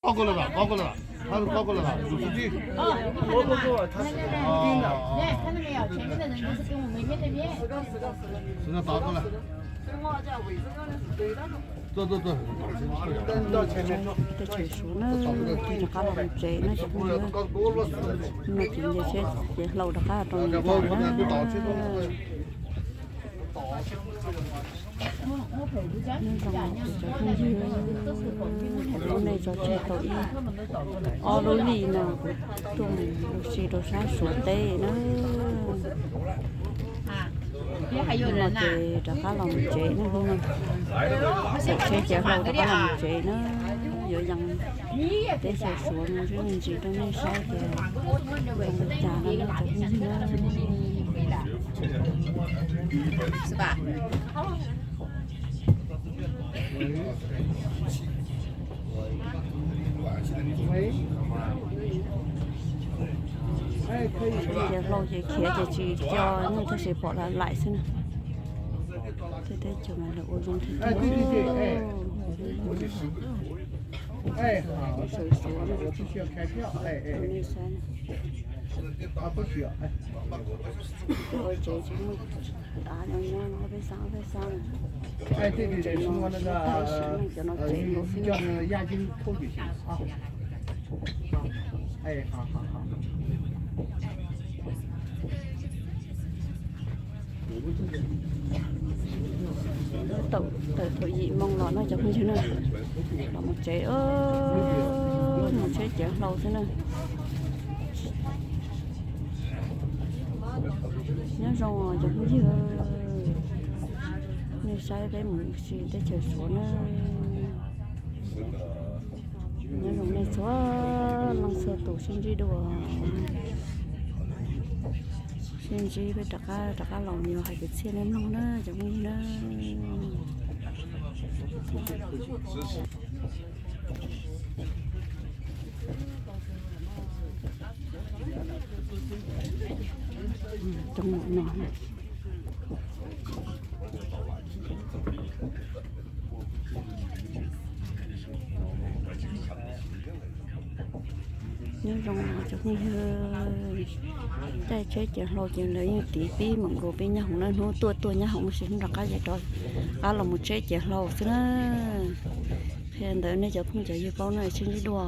高过来了，高过来了，他是高过来了，五十斤。哦，他那个，那个，那个，那个，前面的人不是跟我们面对面。现在倒过来。坐，坐，坐。Tej chaw Suav na, rov qab los mus tsev na cov phooj ywg. Ib no ces nce tsheb ces hlau rov qab rau nws nram na. Nyob zoo cov phooj ywg, lub neej tso tseg tau ib ob lub lig no kuv tuaj mus ua si rau sab Suav teb na. No ces rov qab los mus tsev na, hnub no txawm tsheb ces hlau rov qab los mus tsev na. Yuav yees teb chaws Suav mus seb me ntsis rau nej saib tias zoo li cas no na cov phooj ywg na. Ces hlau ces khiav ces tsis co nyuj tab sis pom lam laim xwb na. Tej teb chaws mas lawv ua zoo tiag tiag. Sawv Suav na, nej saib na. Ua tsev tsis muaj av nyob nyob no, peb xab peb xab na. Tsev no tsis tag sim neej, cov no tsev nkaus xwb. Tawm thaum yim moo los no cov phooj ywg na, los mus tsev, mus tsheb ces hlau xwb na. Nyob zoo cov phooj ywg, nej saib peb mus ua si teb chaws Suav na. Nyob zoo nej txhua leej txhua tus sib ntsib dua. Sib ntsib peb rov qab, rov qab los yuav hais kwv txhiaj nej mloog na cov phooj ywg na. Coob no. Nyob zoo cov phooj ywg, caij tsheb ces hlau ces lawv yeej tiv pib mus nkaus peb nyob hoom na, hnub tuaj tuaj nyob hoom tab sis hnub rov qab ces rov qab los mus tsheb ces hlau xwb na. Qhia ntawd nej cov phooj cov ywg paub na, sib ntsib dua.